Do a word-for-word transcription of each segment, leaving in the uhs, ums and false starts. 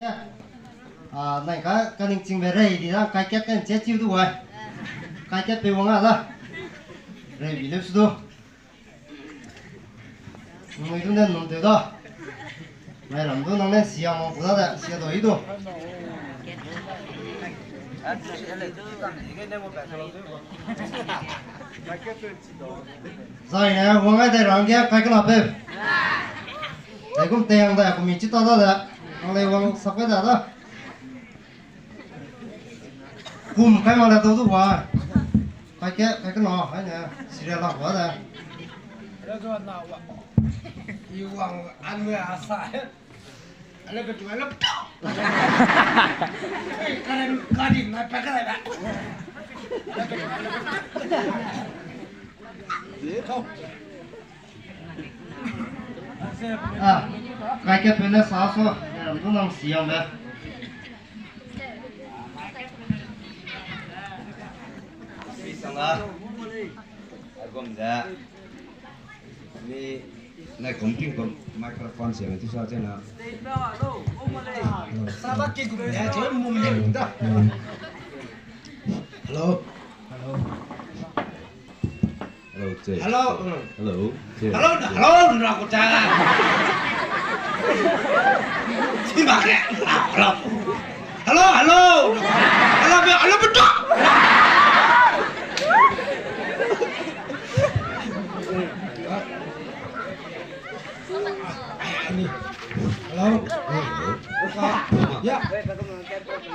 A, nai ka, ka ningchingbe rei di da, kaikat ka nche chiu du wai. Kaikat pe wang a da. Rei bi leu su du. Nui du ne num teu da. Nai ram du nang ne sia ma ku da de, sia do i du. Zai ne wang ai de rang ge kai kela pe. Dai kum te yang da, kum mi chi ta da de. Nang lei wang sap kai da da. Kum kai ma le dau du wa. Kai ke, kai ke na, hai ne, serial la wa de. Iwang anwe asa. Ala ke tu ala. Ei, karen kadi na pa kala da. A, kai ke pene sa so, ram du nang siang be. Isang la. Agum da. Ni, nai kum ting kum microphone siang tu sa chena. Sa ba ki gum da, chena mum da. Hello. Hello. Hello, check. Hello. Hello. Hello, check. Hello, hello, hello, hello, hello. Hello, hello, hello, hello. Hello, hello. Hello, hello. Hello, hello, hello. Hello. Yeah.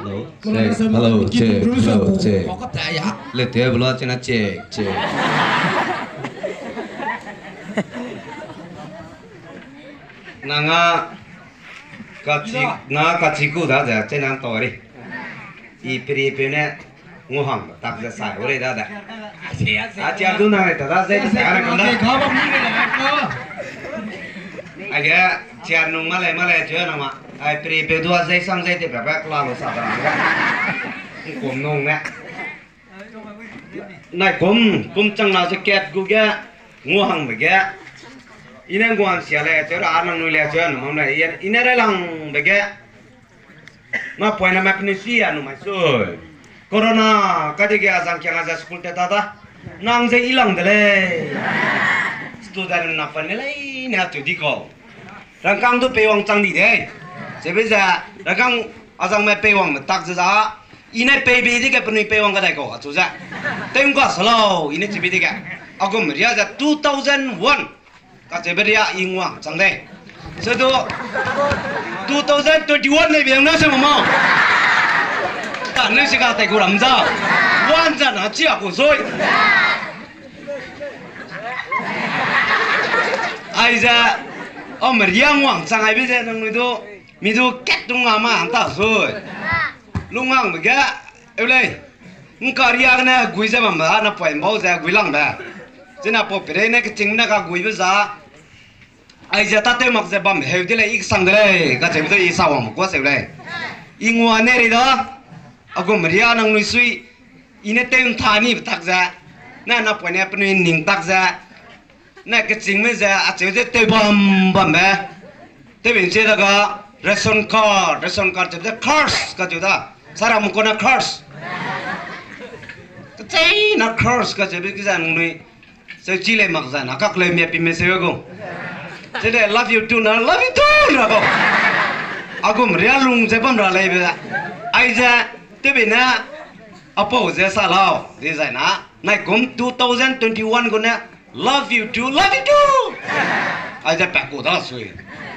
Hello. Check. Hello, check. Hello, check. Le te bula chena check, check. Nanga kachi, na kachi ku da ze, chena tau ri. I peri pe ne. Nguahang tak ze sai ore da da. Achi adu na ta da ze ta na kanda. Age chia nung ma le ma le chia na ma. Ai pri pe dua ze sang ze te pe pe kla lo sa da. Kum nung ne. Nai kum kum chang na ze kat gu ge nguahang be ge. Ine nguahang sia le chia ra nang nui le chia na ma le ine re lang be ge. Napoine ma penui si a nu mai sui. Corona, kadige azang kiang a ze school te ta da. Nang ze i lang de lei. Student na pa ne lei ne achu di kau. Rangkang du peiwang chang di de. Chebe ze, rangkang azang me peiwang me tak ze za. I ne peibe di ge penui peiwang ga dai kau, achu ze. Tengka salau, i ne chebe di ge. Agum ria ze two thousand one. Kacheube ria i nguang chang dei. Sedu two thousand twenty-one nei biang na se mama. Ta ne sika tai ku ram za. Wan za na chia ku soi. Aize, o me ria nguang chang ai be ze nang mi du, mi du ket dung a ma ang ta soi. Lungang be ge, eu lei. Ngka ria gene gui ze bambe, na poi mbau ze gui langbe. Zena pau pere ne keching ne ka gui be za. Aize ta tew mak ze bam heu de lei, i kesang de lei, kacheube de i sa wang me kua seu lei. I ngua ne ri da, agum ria nang nui sui, i ne tew ntha ni betak ze, na na poi ne penui ning tak ze, na keching me ze, acheu ze tew bam bambe. Tew bin che da ga, ration card, ration card chebe ze curse, kacheu da. Sara mukona curse. Kachei na curse, kacheube ki za nang nui. Seu chi lei mak zan, a kak lei mia pi me seu gu. Chile love you too na, love you too na gu. Agum ria lung ze bam ra lei be. Aize, tebe ne, apau ze sa lau, di zai na. Nai kum two thousand twenty-one gu ne, love you too, love you too. Aize pa ku da sui.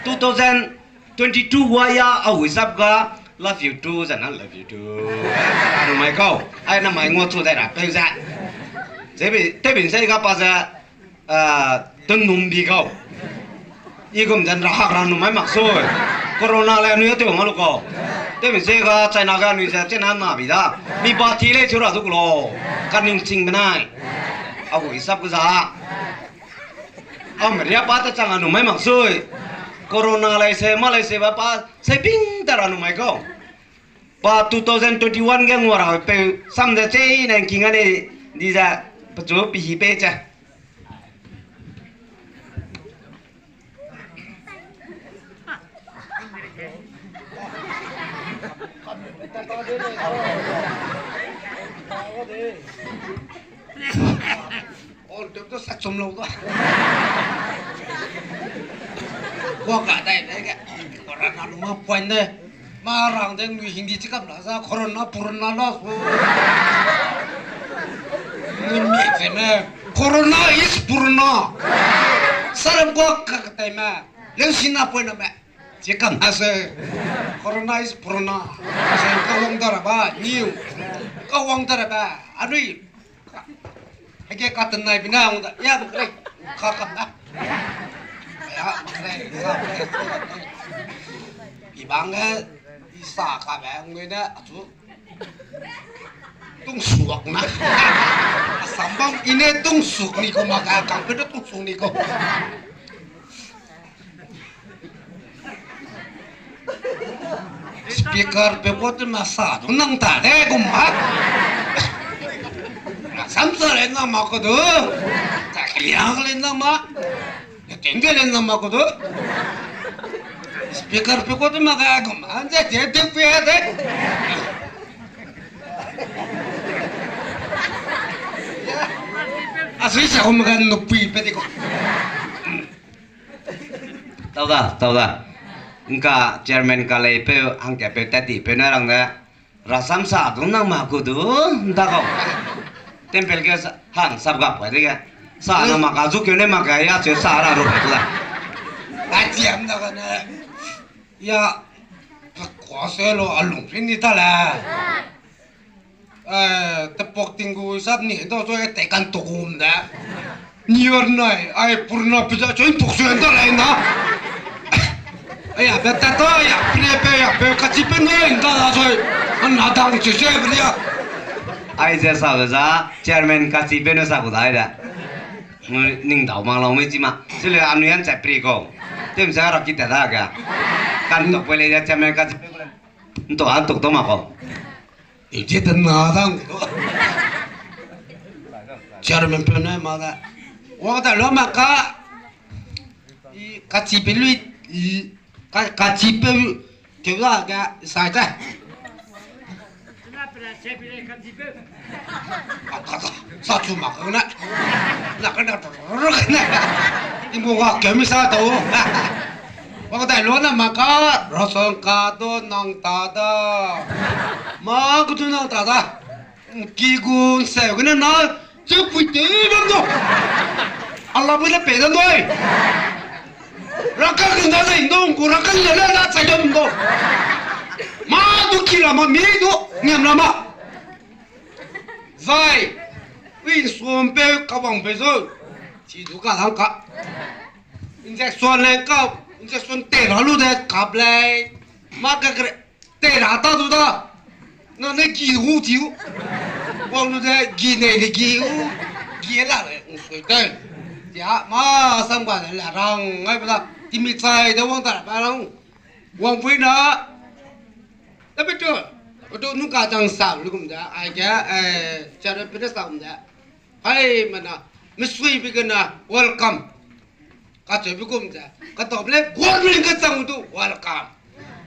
Two thousand twenty-two wa ya, a wi sap ga, love you too, zana love you too. Anu mai kau, ai na mai ngua chu dai ra peu ze. Zebi, tebin se ga pa ze, ah, tun num bi kau. I gum zan ra hak ra nu mai mak sui. Corona le nu ya teu ma lu kau. Tebin se ga China ga nu ze, China na bi da. Mi ba ti le chu ra du ku lo. Ka ning ching benai. A wi sap ga za. Am ria pa ta chang anu mai mak sui. Corona lai se, ma lai se ba pa, se ping ta ra nu mai kau. Pa two thousand twenty-one ge ngua ra peu, sam ze chei nang king ane, di za, pa chu pi hi pe che. Or dep to sa chum lau da. Kwa ka dai ne ke. Corona lu ma point de. Ma rang de nui Hindi chi kam la sa corona purana la su. Nui mi chi me. Corona is purana. Saram kwa ka ka tai me. Leu sina point na me. Chi kam na se. Corona is purana. Se ka wang da ra ba. New. Ka wang da ra ba. Anui. Hege ka tenai bina wang da. Ya, bu kre. Ka kam na. Ya, bu kre. Sa bu kre. Ibang, eh, isa ka ba ngui na. Achu. Tung suak na. Asam bam ine tung suak ni ko ma ka kang pe tung suak ni ko. Speaker pe ko te ma sa du nang ta de gum ha. Sam sa le nang ma ko du. Ta kiliang le nang ma. Tengge le nang ma ko du. Speaker pe ko te ma ga gum. Ante te te pe de. A sui sa ko ma ga no pui pe de ko. Tau da, tau da. Ngka chairman ka lei peu, hangke peu tat di peu na rang de. Rasam sa du nang ma ku du, nda kau. Temple ge sa, hang sap gap kai de ge. Sa na ma ka zu keu ne ma ka ya cheu sa ra ru kai tu da. Ai tiam da ka ne. Ya, ka kwa se lo a lung pin ni ta le. Eh, tepok ting gu sap ni do so e te kan to gum de. Nior nai, ai purna pija choi tuk suen da lai na. Aya, beta ta, aya, pine pe, aya, pe kachi pe nai, nda la soi. An na dang chi se bria. Ai ze sa be za, chairman kachi pe no sa ku dai da. Ning dau mang lau me chi ma. Sile anu yan cha pri ko. Tem sa ra kita da ga. Kan tok pe le ya chairman kachi pe. Nto an tok to ma ko. Ije te na dang. Chairman pe ne ma da. Wa da lo ma ka. I kachi pe lui, i ka, kachi pe keu da ga sai ta. Sa chu ma ka na. Na ka na. Imu wa keu mi sa ta o. Wa ka dai lo na ma ka. Rasong ka do nang ta da. Ma ku tu nang ta da. Ki gu nseu gene na, cheu pui te bam do. Ala bui le pe da noi. Raka kin da zai ndo, ku raka le le da zai do ndo. Ma du ki la ma, mi du, niam la ma. Zai, ui nsuam pe, ka wang pe zo. Chi du ka lang ka. Injection le ka, injection te la lu de, kap lei. Ma ka kre. Tei ra ta du da. Na ne gi hu tiu. Wang lu de gi nei de gi hu. Gi la le, nsui tei. Tia, ma sam ga le la rang, ngai ba da. Timi chai de wang ta ba rang. Wang pui na. Da pe tu. Odo nu ka chang sa lu gum da. Ai ga, eh, cha de pe de sa gum da. Hai, mana. Misui bi ga na. Welcome. Kacheu be gum ze, katau le government kachang du welcome.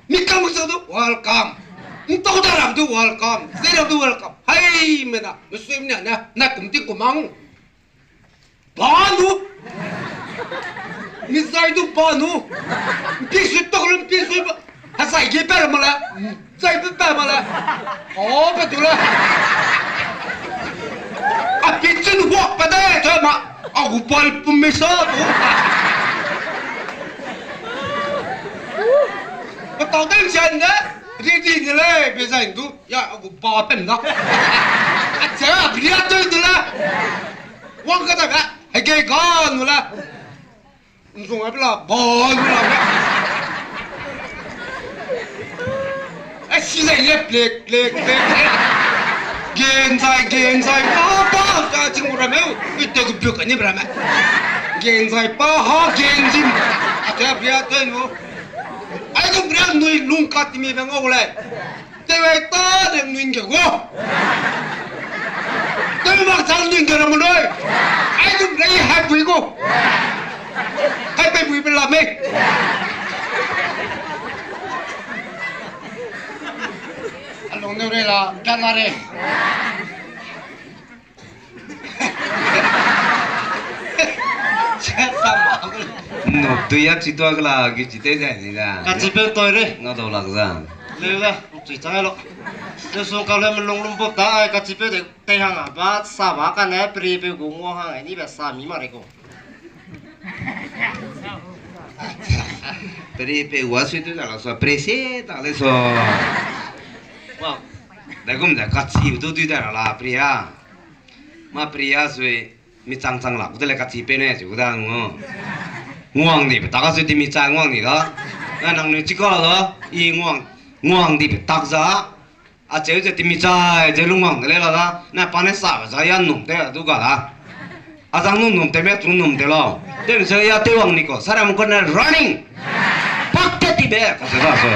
Mi kam kachang du welcome. Ntau da ram du welcome. Ze ram du welcome. Hai, mena, mesui mena na, na kum ting kum mang. Ba nu. Mi zai du ba nu. Mpi sui tok lu mpi sui ba. Hezai ge pa ra ma le, zai pe pa ma le. O, pe tu le. A pi chin huak pa de, tu ma. A gu pal pum me sa tu. Pe tau dang jan de, ri ri de le, be zai tu. Ya, a gu ba pen da. A cha, a bria tu tu le. Wang ka da ga, hege ga nu le. Nzung ai bela, ba ai bela. Ai, si zai le plek, plek, plek, plek. Gen zai, gen zai, pa, pa, ka ching ura meu. Ui, te gu piu ka ni bra me. Gen zai, pa, ha, gen zim. A te bria te nu. Ai, gu bria nui lung ka ti mi be ngau le. Tewai ta ne ning ge gu. Tew mak chang ning ge ra mu noi. Ai dum rei hai pui gu. Hai pe pui pe la me. A Nung neu rei la, ka la rei. No, tu ya chi tua kela, ki chi te zai ni da. Ka chi pe toi rei. Nga dau lak za. Leu da, chi chang lo. Leu sung ka leu me lung lum pop ta, ai ka chi pe de. Tei hang a ba, sa ba kane, peri pe gu ngua hang, ni be sa mi ma rei ko. Peri pe wa sui tu da la so, peri se ta le so. Wa, da gum da ka chi tu tu da la peri a. Ma peri a sui, mi chang chang la, ku de le ka chi pe ne, chu da ngo. Nguang di pe ta ka sui ti mi chang nguang di da. Na nang nu chi ka la da, i nguang, nguang di pe tak za. Acheu ze timi chai ze lungwang de lei la da, na pa ne sa be za ya num te du ga da. Azang num num te me chu num te lau. Te ze ya te wang ni ko, saram ko na running. Pak te ti be, ka se da so.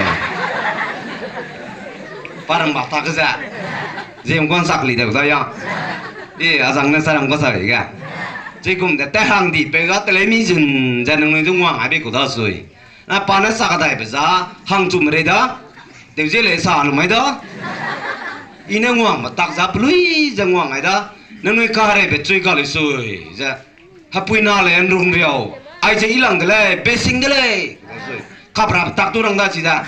Parang ba ta ke ze. Zem kon sak li de da ya. E, azang ne saram ko sa le ga. Ze gum de te hang di pe ga te le mi zun ze nang nui du wang a bi ku da sui. Na pa ne sa kadai be za, hang chum rei da, teu ze le sa lu mai da. I ne nguang ma tak za pelui ze nguang ai da, nangnui ka rei be chui ka le sui ze. Hapui na le nrung riau, ai ze i lang de lei, besing de lei. Kapra tak tu rang da chi da.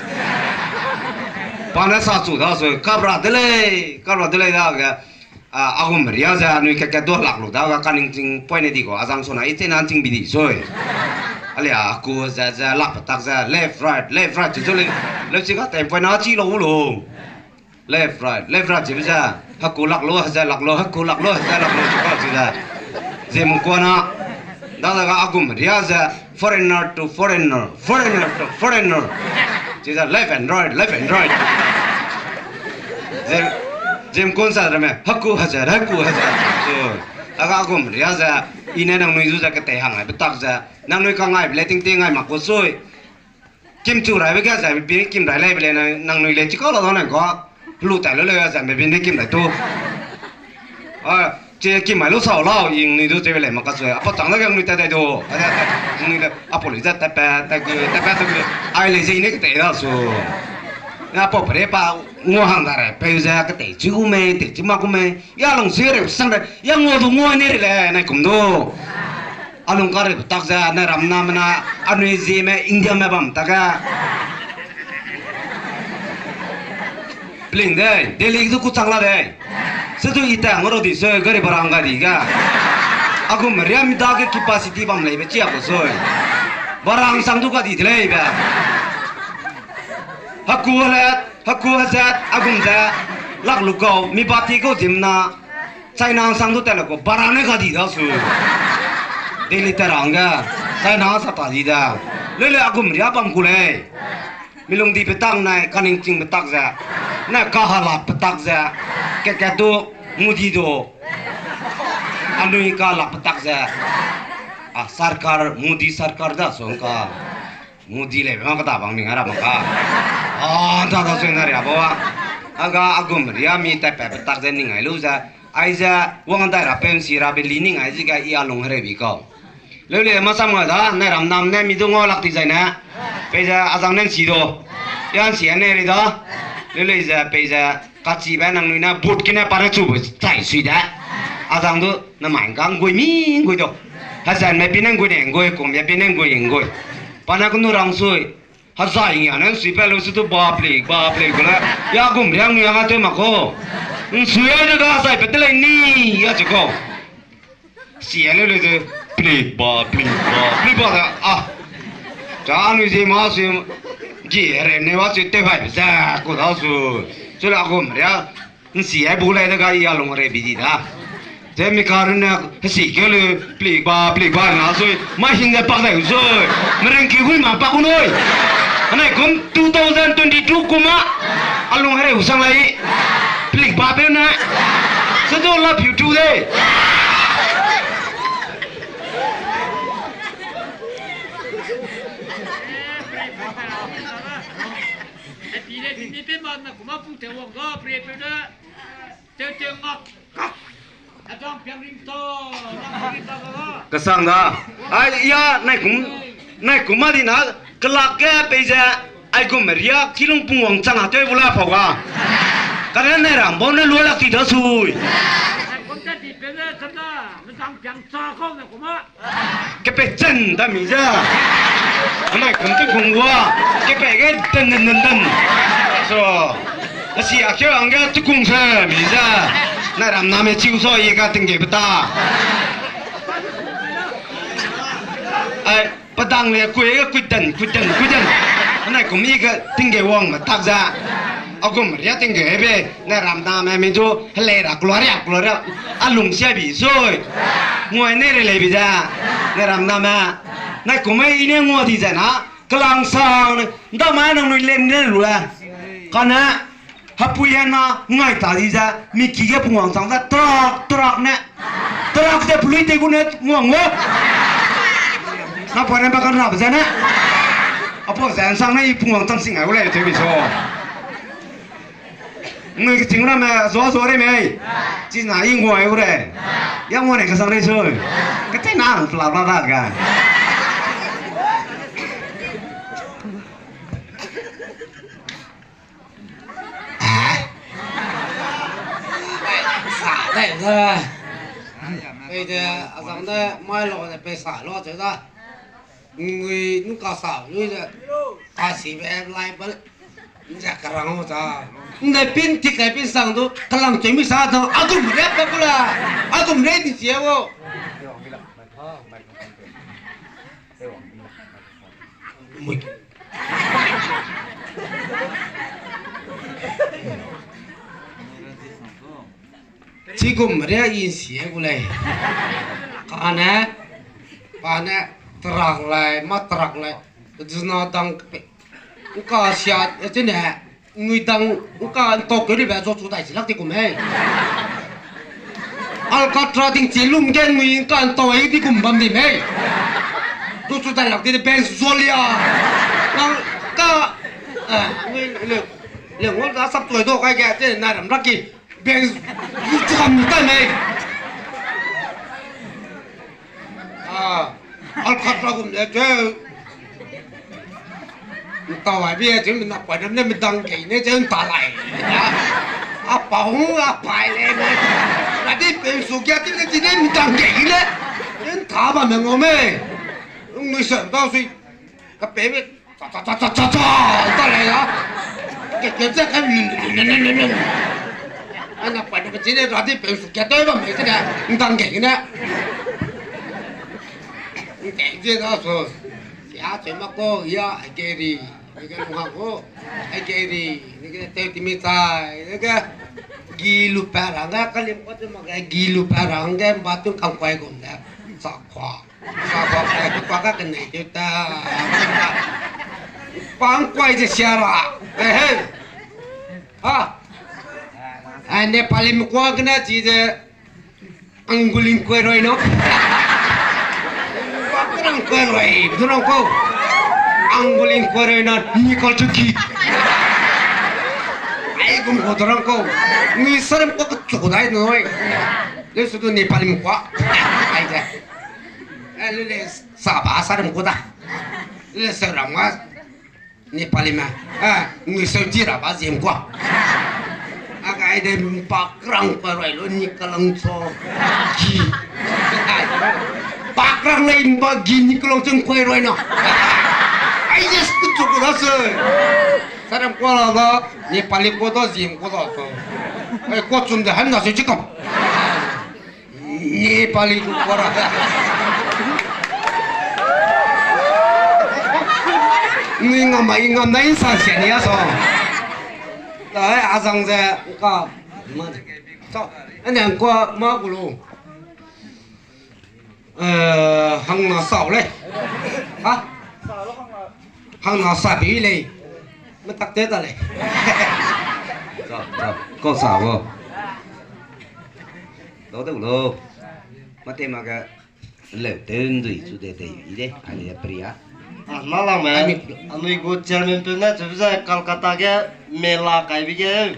Pa ne sa chu da sui, kapra de lei, kapra de lei da ge. A, agum ria ze, anui ke ke du lak lu da, ga kaning ching point ne di ko, azang sona, i te nan ching bi di, soi. Ale, a, ku ze, ze, lak pe tak ze, left, right, left, right, chu chu le, left chi ga tem point na chi lo u lo. Left, right, left, right, chi be ze, ha ku lak lo, ha ze lak lo, ha ku lak lo, ha ze lak lo, chi ka chi ze. Ze mu kuana, da da ga agum ria ze, Foreigner to foreigner, foreigner to foreigner. Chiza left and right, left and right. Zem, zem kon sa rame, haku haza, haku haza. So, aga gum ria za, i ne nangnui zu za kete hang ai betak za. Nangnui ka ngai bele ting ting ngai mak ko sui. Kim chu rai be ga za, bi kim rai lei bele na, nangnui le chika la da nang ko. Lu tai lo le ga za, be bin de kim rai tu. A, che kim mai lu sau lau, ing nui du che le ma ka sui. Apa tang da ga nui tai dai du. A, nui da, apo le za ta pa, ta gu, ta pa, ta gu. Ai le ze ne ke te da su. Na po pre pa, ngua hang da re, pe za ke te, chi gu me, te chi ma gu me. Ya long se re, sang re, ya ngua du ngua ne re le, nai kum du. Alung ka re tak za, na ram na mena, anui zi me, India me bam ta ga. Pling de, Delhi du ku chang la de. Se du i ta ngoro di se, gari bara nga di ga. Agum ria mi da ke capacity bam lei be chia ko soi. Bara sang du ka di de lei be. Haku halet, haku hazet, agum ze. Lak lu kau, mi ba ti kau dim na. China sang du ta le ko, bara ne ka di da su. Delhi ta rang ga. China sa ta di da. Le le agum ria bam ku lei. Milung di petak nai, kaning ching petak ze. Na kahala petak ze. Ke ke du, Modi du. Anui ka lak petak ze. A, sarkar, Modi sarkar da song ka. Modi le, ma ka da bang ning ara bang ka. A, da da song na ria ba wa. Aga agum ria mi ta pe petak ze ning ai lu ze. Ai ze, wang dai ra pen si ra be li ning ai ze ga i alung here bi kau. Leu le ma sam nga da, nai ram nam ne mi du ngau lak ti zai ne. Pei ze azang nen si do. Yan si ne ri da. Leu le ze pei ze kachi be nangnui ne but kine pa ne chu bu chai sui da. Azang du na mai ga ngui mi ngui do. Hazan me pi ne ngui ne ngui, kum ya pi ne ngui ngui. Pa na kunu rang sui. Hazai ngia ne sui pe lu su tu bapli, bapli kule. Ya gum riang ngia nga te ma ko. Nsui ai de ga hazai pe te le ni ya che ko. Sia le le ze, plik ba, plik ba, plik ba da, ah. Cha anui ze ma sui, gi re ne wa sui te bai za ku da su. Su la gum ria, nsi ai bu lai da ga i alung re bi di da. Ze mi ka run ne, hesi ke le, plik ba, plik ba na sui, ma hing de pak da sui. Mereng ki hui ma pak u noi. Anai kum two thousand twenty-two kuma, alung re u sang lai. Plik ba pe na. Sedu love you too de. Kasang da. Ai, ya, nai kum, nai kum ma di na, kelak ge pei ze, ai gum ria, kilung pung wang chang a, tew bu la pau ga. Kane nai ram bau ne lua lak ti da sui. Kepe chen da mi ze. Anai kum te kung gua. Kepe ge den den den den. So. Asi a keu ang ge tu kung se mi ze. Nai ram name chiu so i ga ting ge beta. Ai. Pedang le kui ga kui den, kui den, kui den. Anai kum i ga ting ge wang me tak za. Agum ria ting ge be, ne ram na me mi du, hele ra, gloria, gloria. Alung sia bi sui. Ngua ne re le bi za. Ne ram na me. Nai kum i ne ngua di za na. Kelang sang ne. Nda mai nang nui lem ne lu le. Kane. Hapui hena ngai ta di ze, miki ge pungwang chang ze, trak, trak ne. Trak ze pelui tei gu ne, nguang gu. Na pua ne ba kan rap ze ne. Apo ze nsang ne i pungwang chang sing ai gu lei, tew bi so. Nui keching ramme, zua zua rei mei. Chi na i nguang ai gu rei. Ya nguang ne kesang rei sui. Kete na, pla pla da ga. Sa dai da. Ei de, azang de, mai lo de, pe sa lo de da. Ngui, nu ka sa, lu de. Ka si be, lai bal. Nja karang mo ta. Nde pin tik kai pin sang du, kalang chemi sa dang, agum re pe kula. Agum re di sia wo. Mui. Chigum ria i nsie gu lei. Kane, pa ne, trak lai, ma trak lai. Zena dang kepe. Nka sia, e chine, ngui dang, nka ntok ke ribe zo chu dai si lak ti kum hei. Alcatraz ting chi lum ge ngui nka ntok ai di kum bam di mei. Zo chu dai lak ti de ben zolia. Nang ka, eh, ngui le, le ngol da sap tuai do kai ge, te na ram rak ki. Beng zu cham ni tai mei. Ah, Alcatraz gum ne cheu. Ntau ai bie cheu, na pai ne, mi dang kei ne cheu, nta lai. A pau, a pai le ne. Na di pe su kia ti ne, ti ne, mi dang kei ne. Nta ba me ngau mei. Nui sen tau sui. Ka pe mei. Cha, cha, cha, cha, cha, cha, ta lei ya. Ke, ke, ze, ke, mm, mm, mm, mm, mm. Ana pa de ke chine ra di pe su ke toi ba me ke da. Ndang ke ne. Ke je da so. Ya che ma ko ya ke ri. Ni ke ma ko. Ai ke ri. Ni ke te ti mi tai. Ni ke. Gi lu pa ra ga ka lim ko te ma ga gi lu pa ra ga ba tu kam kwai gum da. Sa kwa. Sa kwa, eh, tu kwa ka kenei teu ta. Pang kwai ze sia ra. Eh, hey. Ha. Eh, Nepali me kwa kena chi ze. Angulin kwai roi no. Bakrang kwai roi, durang ko. Angulin kwai roi no, nikal chuki. Ai gum ko durang ko. Ni sarem ko kechu dai no. Le su tu Nepali me kwa. Ai ze. Eh, le, le, sa ba sa ram ko da. Le se ram ma Nepali ma. Eh, ngui se ti ra ba ziem kwa. A kai de pa krang pa roi lo ni kalang cho. Ki. Pa krang le in ba gi ni kalang cheng kwai roi na. Ai yes ku chu ko da se. Sa ram kwa la da. Nepali ko da ziem ko da so. Eh, ko chum de han na se chikam. Nepali ku kora. Ni ngam mai ngam na insan sia ni aso. Ta ai azang ze ka. Ma. So, ane ko ma ku lu. Eh, hang na sau lei. Ha? Hang na sa bi lei. Ma tak te ta lei. Sa, sa, ko sa wo. Lo de lo. Mate ma ga leu te ndui chu de de i de, ani de priya. Ah, na lang me. Anui gu chairman pe ne chu ze Kolkata ge mela kai bi ge.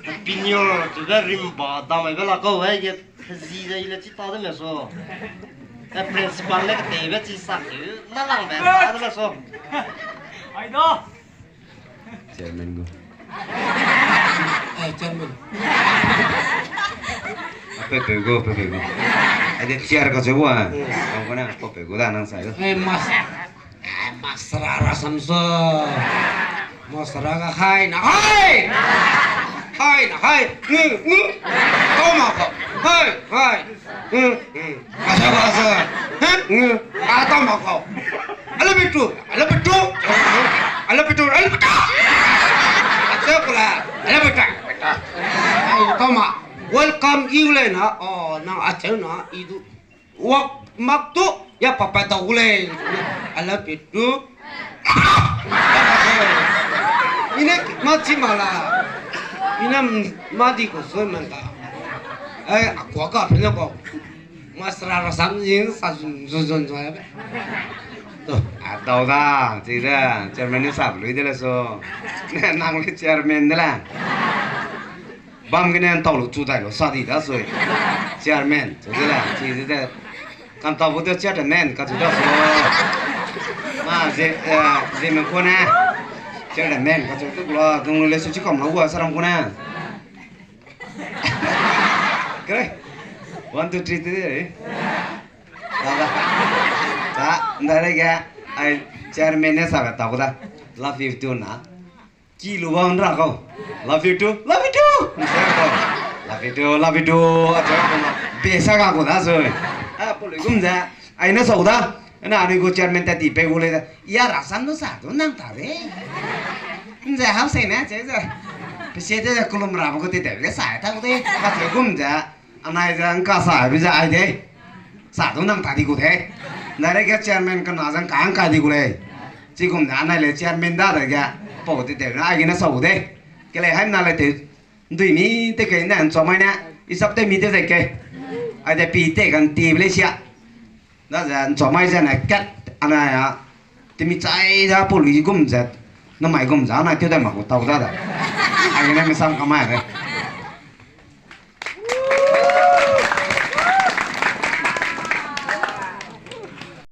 Happy New Year chu ze rimba da mai be la ko he ge zi ze i le chi ta de me so. E principal le ke te be chi sa ke. Na lang me sa de me so. Ai do. Chairman gu. Ai, chairman. Pe pe gu, pe pe gu. Ai de chair ka chu wa. Kau ko na, ko pe gu da nang sai du. Ai, mas-, ai, masra rasam so. Masra ga hai na hai. Hai na hai. Ngu, ngu. Kau ma kau. Hai, hai. Hmm, hmm. Asa, asa. Hmm, hmm. Ata ma kau. Elevator, elevator. Elevator, elevator. Asa pula. Elevator, elevator. Ai, tau ma. Welcome you le na. Oh, nang acheu na, i du. Wak mak tu, ya papa dau le. Elevator. Ine ma chi ma la. Ine ma di ko soi man ta. Ai, akua ka pe na ko. Masra rasam jing sa zun, zun, zun, zun, be. To, a dau da, chi da, chairman ne sa lui de le so. Nang le chairman de la. Bam gene ntau lu chu dai lu sa di da sui. Chairman, chu de la, chi de de. Kan tau bu de chairman, ka chu da so. Ma, ze, eh, ze me ko na. Chairman, ka chu tu lo, dung le su chi kam lo wa saram ko na. Kere. One, two, three, three. Da, da. Da, nda re ga. Ai, chairman ne sa ga tau da. Love you too na. Ki lu bang ra kau. Love you too, love you too. Love you too, love you too. Acha ko na. Be sa ga ko da so. A, pau lui gum ze. Ai na sau da. Na anui gu chairman ta di pe gu le da. Ya rasam du sa du nang ta de. Nze hau se ne, che ze. Pe se de kulum ra ba gu te de ge sa ta gu de. Ka che gum ze. Anai ze ngka sa bi ze ai de. Sa du nang ta di gu de. Nda re ge chairman kena ze ngka ngka di gu lei. Chi gum ze anai le chairman da de ge. Pau te de na ai ge na sau de. Ke le hai na le te. Ndui mi te ke ne nchua mai ne. Isap te mi te ze ke. Ai de pi te kan ti bi le sia. Da ze nchua mai ze ne kat anai a. Temi chai da pau lui gum ze. Namai gum ze anai te da ma gu tau da da. Ai ne me sam ka mai de.